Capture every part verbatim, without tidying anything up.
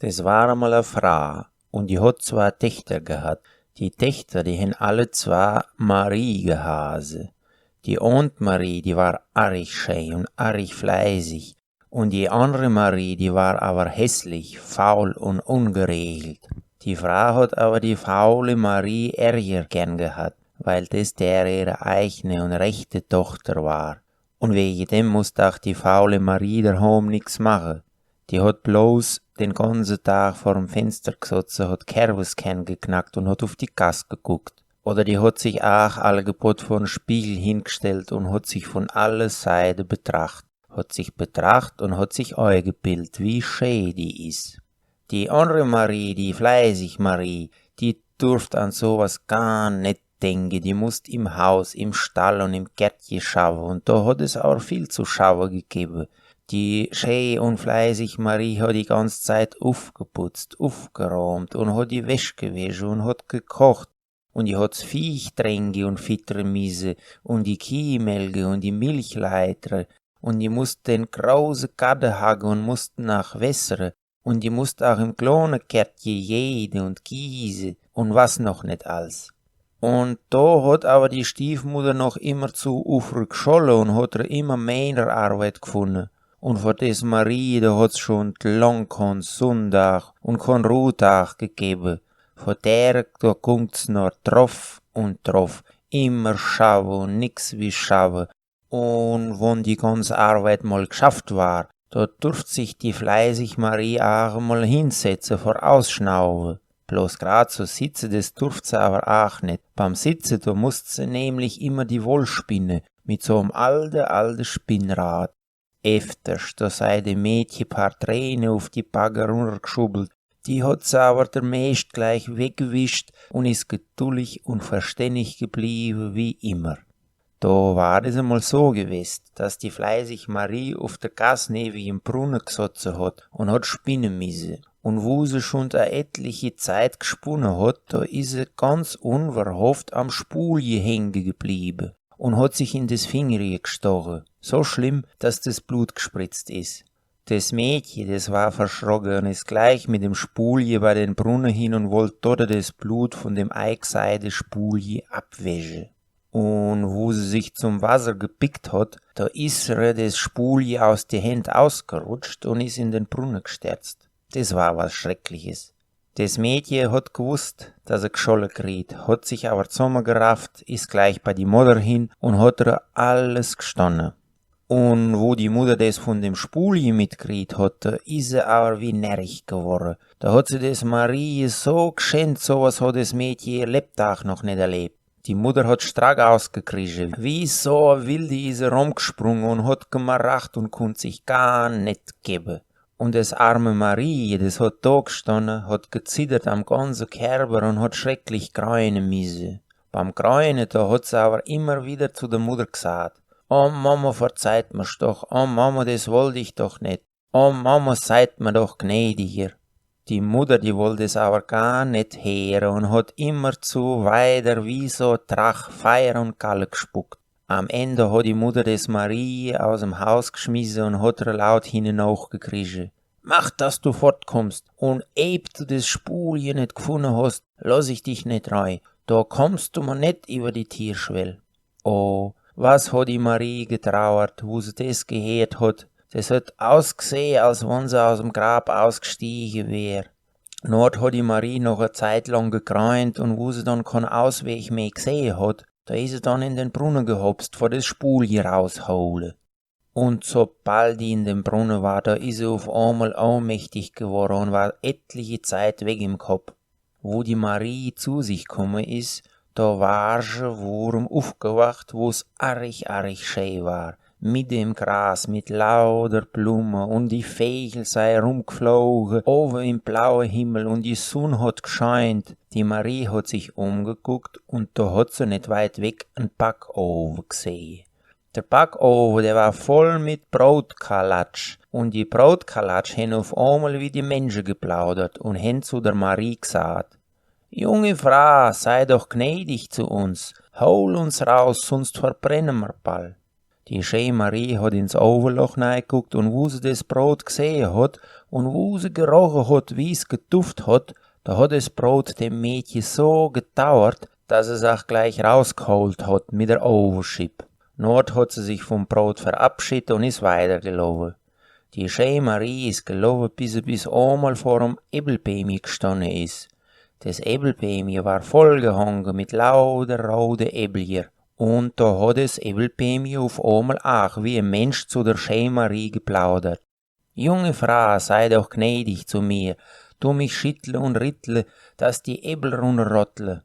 Es war emol e Fraa, un die hot zwee Techter gehat. Die Techter, die hen alle zwee Marie gehase. Die aand Marie, die war arich schee un arich fleißig. Un die annere Marie, die war awwer hässlich, faul un ungeregelt. Die Fraa hot awwer die faule Marie ärger gern gehat, weil des der ihre eigne un rechte Tochter war. Un wege dem musst aach die faule Marie derhom nix mache. Die hot bloß den ganze Tag vorm Fenster gsotze, hot Kerweskern geknackt un hot uf die Gass geguckt. Oder die hot sich aach algebott vorn Spiegel hingestellt un hot sich vun alle Seite betracht. Hot sich betracht un hot sich eigebildt, wie schee die is. Die annere Marie, die fleißig Marie, die durft an so was gar net denke, die musst im Haus, im Stall un im Gärtje schaffe, un do hot es awwer viel zu schaffe gegebe. Die schee un fleißig Marie hot die ganz Zeit ufgeputzt, ufgeräumt un hot die Wäsch gewäsche un hot gekocht. Un die hot's Viech tränke un fittre misse un die Kieh melke un die Milch leitre. Un die musst den große Gadde hacke un musst en aach wässere. Un die musst aach im klone Gärtje jäde un gieße un was noch net als. Un do hot awwer die Stiefmudder noch immer zu ufre gscholle un hot re immer mehner Arweit gfunne. Un vor des Marie, do hot's schun lang kän Sunndag un kän Ruhtag gegebe. Vor der, do gung's nor drof un drof. Immer schaffe un nix wie schaffe. Un wann die ganz Arweit mol gschafft war, do durft sich die fleißig Marie aach mol hinsetze vor Ausschnaufe. Bloß grad so sitze, des durft se awwer aach net. Beim Sitze, do musst se nämlich immer die Woll spinne, mit so'm alde, alde Spinnrad. Efters, do sei dem Mädche paar Träne uf die Backe runnergschubbelt. Die hot se awwer der Meescht gleich weggewischt un is geduldig un verständig gebliebe wie immer. Do war es emol so gewest, dass die fleißig Marie uf der Gass newig em Brunne gsotze hot un hot spinne misse. Un wu se schun e etliche Zeit gspunne hot, do is se ganz unverhofft am Spulje hänge gebliebe un hot sich in des Fingerje gstoche. So schlimm, dass des Blut gspritzt is. Des Mädche, des war verschrocke un is gleich mit dem Spulje bei den Brunne hin un wollt dodde des Blut vun dem eigseide Spulje abwäsche. Un wu se sich zum Wasser gepickt hot, do is re des Spulje aus de Händ ausgerutscht un is in den Brunne gsterzt. Des war was Schreckliches. Des Mädche hot gewusst, dass se gscholle kriet, hot sich awwer zommegerafft, is gleich bei die Mudder hin un hot re alles gstanne. Un wu die Mudder des vun dem Spulje mitkriet hot, do is se awwer wie närrisch geworre. Do hot se des Marie so gschännt, so was hot des Mädche ihr Lebdag noch net erlebt. Die Mudder hot strack ausgekrische. Wie so e Wildi is se rumgsprunge un hot gemaracht un kunnt sich gar net gebe. Un des arme Marie, des hot do gstanne, hot gezittert am ganze Kerber un hot schrecklich greine misse. Beim Greine, do hot se awwer immer widder zu der Mudder gsat: „Oh Mama, verzeiht mer's doch, oh Mama, des wollt ich doch net. Oh Mama, seid mer doch gnädiger.“ Die Mudder, die wollt es awwer gar net heere un hot immer zu weider wie so Drach Feier un Galle gspuckt. Am Ende hot die Mudder des Marie aus em Haus gschmisse un hot re laut hinne noch gekrische: „Mach, dass du fortkommst, un eb du des Spulje net gfunne hoscht, loss ich dich net rei. Do kommst du mer net iwwer die Tierschwell.“ Oh, was hot die Marie getrauert, wu se des geheert hot. Des hot ausgsehe, als wann se aus em Grab ausgstiege wär. Dort hot die Marie noch e Zeit lang gegreint un wu se dann kän Ausweg meh gsehe hot, do is se dann in den Brunne gehopst, vor des Spulje raushole. Un sobald die in dem Brunne war, do is se uf emol ohnmächtig geworre un war etliche Zeit weg im Kopp. Wu die Marie zu sich kumme is, do war se wurm ufgewacht, wu's arrig, arrig schee war. Mitte im Gras mit lauter Blumme un die Vegel sei rumgfloge, owe im blaue Himmel un die Sunn hot gscheint. Die Marie hot sich umgeguckt un do hot se net weit weg en Backowe gsehe. Der Backowe, der war voll mit Brotkalatsch. Un die Brotkalatsch hen uf emol wie die Mensche geplaudert un hen zu der Marie gsat: „Junge Fra, sei doch gnädig zu uns, hol uns raus, sunst verbrenne mer ball.“ Die schee Marie hat ins Oweloch neiguckt un wu se des Brot gsehe hat un wu se geroche hat, wie's geduft hat, do hat des Brot dem Mädche so getauert, dass es ach gleich rausgeholt hat mit der Oweschipp. Nort hat se sich vum Brot verabschiedt un is weitergelowe. Die schee Marie is gelowe, bis se bis emol vorm Ebbelbeemje gestanne is. Des Ebbelbeemje war vollgehange mit lauter rode Ebbeljer. Un do hat des Ebbelbeemje uf emol ach wie e Mensch zu der schee Marie geplaudert. „Junge Fra, sei doch gnädig zu mir, tu mich schittle un rittle, dass die Ebbel runnerrottle.“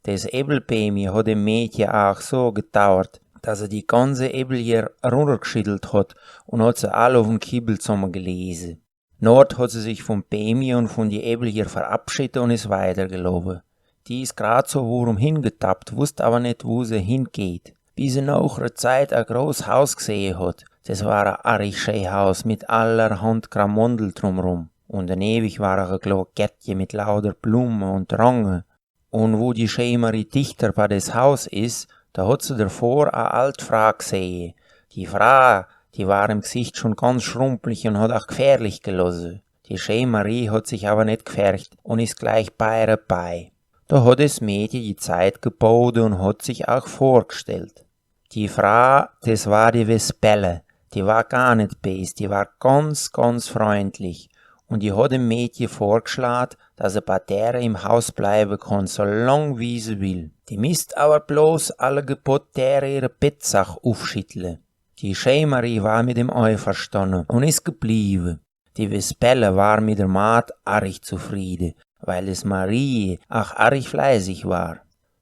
Des Ebbelbeemje hat dem Mädche ach so getauert, dass se die ganze Ebbeljer runnergschittelt hat un hat se all uf en Kibbel zusammegelese. Nort hat se sich vum Beemje un vun die Ebbeljer verabschiedt un is weitergelowe. Die is grad so wurum hingetappt, wusst awwer net, wu se hingeht. Bis se nooch rer Zeit e groß Haus gsehe hat. Des war e arich schee Haus mit allerhand Kramondel drumrum. Un danewig war ach e klo Gärtje mit lauter Blumme un Range. Un wu die schee Marie dichter bei des Haus is, do hat se dervor e alt Fra gsehe. Die Fra, die war im Gsicht schun ganz schrumplich un hat ach gfährlich gelosse. Die schee Marie hat sich awwer net gfercht un is gleich bei rer bei. Do hat des Mädche die Zeit gebode un hat sich ach vorgestellt. Die Fra, des war die Wespelle, die war gar net bees, die war ganz, ganz freundlich. Un die hat dem Mädche vorgeschlaat, dass se bei dere im Haus bleiwe kann, so lang wie se will. Die misst awwer bloß allegebott dere ihre Bettsach ufschittle. Die schee Marie war mit dem eiverstanne un is gebliewe. Die Wespelle war mit der Maat arich zufriede, weil des Marie ach arich fleißig war.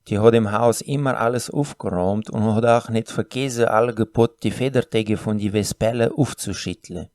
Die hat im Haus immer alles ufgeraumt un hat ach net vergesse, allegebott die Federdecke vun die Wespelle ufzuschittle.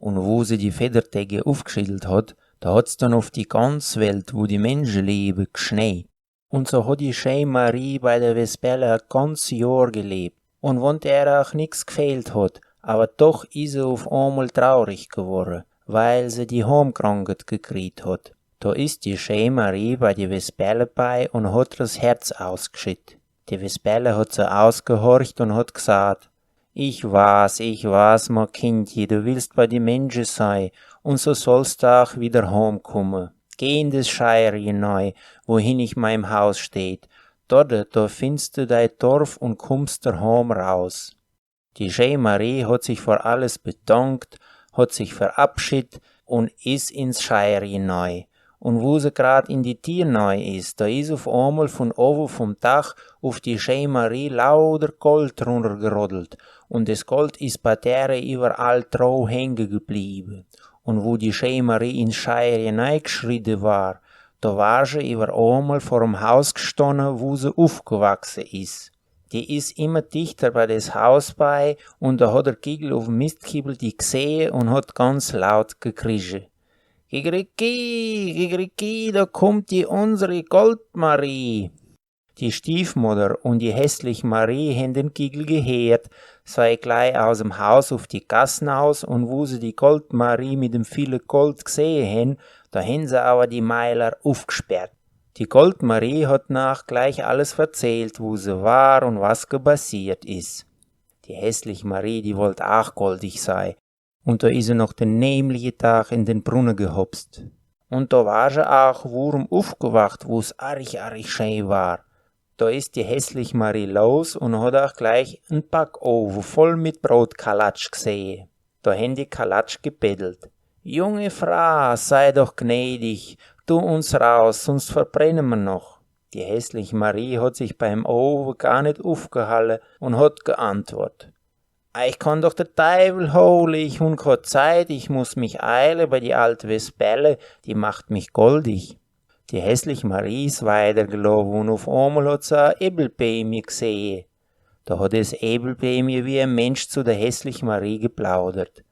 Un wu se die Federdecke ufgschittelt hat, do hat's dann uf die ganz Welt, wu die Mensche lewe, gschneet. Un so hat die schee Marie bei der Wespelle e ganz Johr gelebt. Un wann der ach nix gfehlt hat, awwer doch is se uf emol traurig geworre, weil se die Harmkrankheit gekriet hat. Do is die schee Marie bei die Wespelle bei un hat rer 's Herz ausgschitt. Die Wespelle hat se ausgehorcht un hat gsaat: „Ich waß, ich waß, mei Kindje, du willst bei die Mensche sei, un so sollst du ach wieder homkumme. Geh in des Scheierje nei, wohin ich meim Haus steht. Dort, do findst du dei Dorf un kummst derhom raus.“ Die schee Marie hat sich vor alles bedankt, hat sich verabschiedt un is ins Scheierje nei. Un wu se grad in die Tier nei is, do is uf emol vun owe vum Dach uf die schee Marie lauter Gold runnergeroddelt, un des Gold is bei dere iwwerall dro hänge gebliewe. Un wu die schee Marie ins Scheierje nei gschritte war, do war se iwwer emol vorm Haus gstanne, wu se ufgewachse is. Die is immer dichter bei des Haus bei, un do hat der Giggel ufm Mistkibbel die gsehe un hat ganz laut gekrische: „Kikeriki, Kikeriki, do kummt die unseri Goldmarie.“ Die Stiefmudder un die hässlich Marie hen dem Giggel geheert, sei glei aus'm Haus uf die Gass naus, un wu se die Goldmarie mit dem viele Gold gsehe hen, do hen se awwer die Meiler ufgsperrt. Die Goldmarie hat nach glei alles verzählt, wu se war un was gebassiert is. Die hässlich Marie, die wollt ach goldig sei, un do is se noch de nämliche Dag in den Brunne gehopst. Un do war se ach wurum ufgewacht, wu's arich, arich schee war. Do is die hässlich Marie los un hat ach glei en Backowe voll mit Brotkalatsch gsehe. Do hen die Kalatsch gebettelt: „Junge Fra, sei doch gnädig, tu uns raus, sunscht verbrenne mer noch.“ Die hässlich Marie hat sich beim Owe gar net ufgehalle un hat geantwort: „Eich kann doch der Deiwel hole, ich hun koi Zeit, ich muss mich eile bei die alt Wespelle, die macht mich goldig.“ Die hässlich Marie is weitergelowe un uf emol hat se e Ebbelbeemje gsehe. Do hat des Ebbelbeemje wie e Mensch zu der hässlich Marie geplaudert: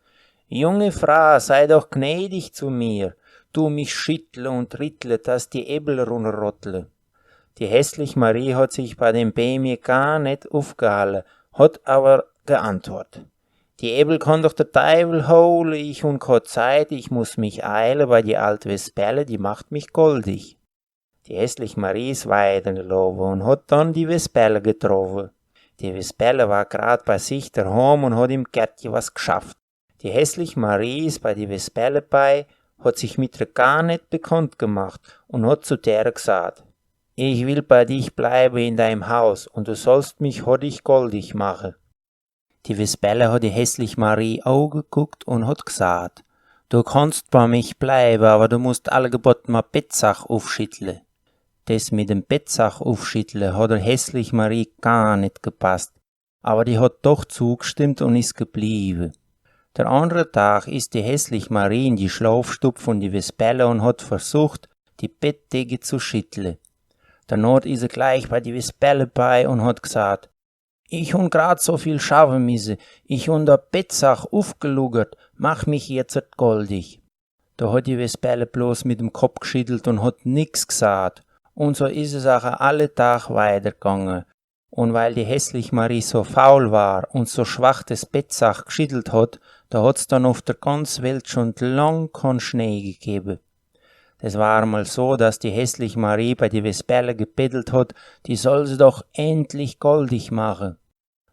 „Junge Fra, sei doch gnädig zu mir, tu mich schittle un rittle, dass die Ebbel runnerrottle.“ Die hässlich Marie hat sich bei dem Beemje gar net ufgehalle, hat awwer geantwort: „Die Ebbel kann doch der Deiwel hole, ich hun koi Zeit, ich muss mich eile bei die alt Wespelle, die macht mich goldig.“ Die hässlich Marie is weitergelowe un hat dann die Wespelle getroffe. Die Wesperle war grad bei sich dahoam un hat im Gärtje was gschafft. Die hässlich Marie is bei die Wesperle bei, hat sich mit der gar net bekannt gemacht un hat zu der gsat: „Ich will bei dich bleibe in deim Haus un du sollst mich hoddig goldig mache.“ Die Wesperle hat die hässlich Marie ageguckt un hat gsat: „Du kannst bei mich bleibe, awwer du musst allegebott mei Bettsach ufschittle.“ Des mit dem Bettsach ufschittle hat der hässlich Marie gar net gepasst, awwer die hat doch zugstimmt un is gebliewe. Der annere Tag is die hässlich Marie in die Schlafstub vun die Wesperle un hat versucht, die Bettdecke zu schittle. Danach is se gleich bei die Wesperle bei un hat gsat: „Ich hun grad so viel schaffe misse, ich hun der Bettsach ufgeluggert, mach mich jetzert goldig.“ Da hat die Wesperle bloß mit dem Kopp gschittelt un hat nix gsat. Un so is es aach alle Tag weitergange. Un weil die hässlich Marie so faul war un so schwach des Bettsach gschittelt hat, da hat's dann uf der ganz Welt schun lang kein Schnee gegebe. Des war mol so, dass die hässlich Marie bei die Wesperle gebettelt hat, die soll se doch endlich goldig mache.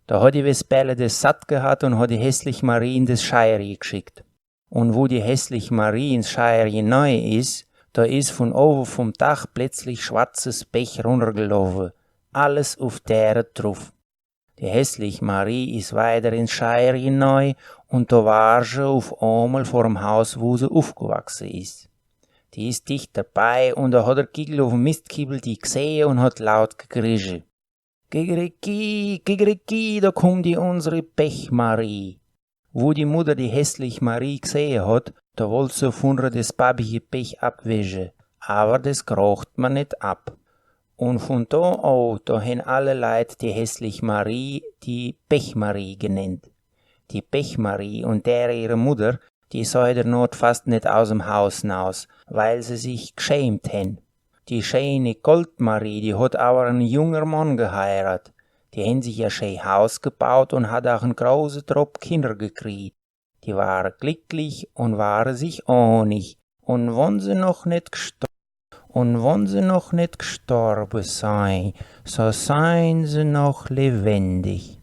Da hat die Wesperle des satt gehat un hat die hässlich Marie in des Scheierje gschickt. Un wo die hässlich Marie ins Scheierje nei is, da is vun owe vum Dach pletzlich schwarzes Pech runnergelaufe, alles uf dere druf. Die hässlich Marie is weiter ins Scheierje nei un da war se uf emol vorm Haus, wo se ufgewachse is. Die is dicht dabei un da hat der Giggel ufm Mistkiwwel die gsehe un hat laut gekrische: „Kikeriki, Kikeriki, da kummt die unsere Pechmarie.“ Wo die Mutter die hässlich Marie gsehe hat, da wollt se vun er des babige Pech abwische, awwer des krocht mer net ab. Un vun da a, da hen alle Leit die hässlich Marie die Pechmarie genennt. Die Pechmarie un dere ihre Mutter, die seid der Not fast net aus'm Haus naus, weil se sich gschämt hen. Die scheene Goldmarie, die hat awwer en junger Mann geheirat. Die hen sich e schee Haus gebaut un hat aach en große Trop Kinner gekriet. Die ware glicklich un ware sich onig. Un wann se noch net gstor-, un wann se noch net gstorbe sei, so seien se noch lewendig.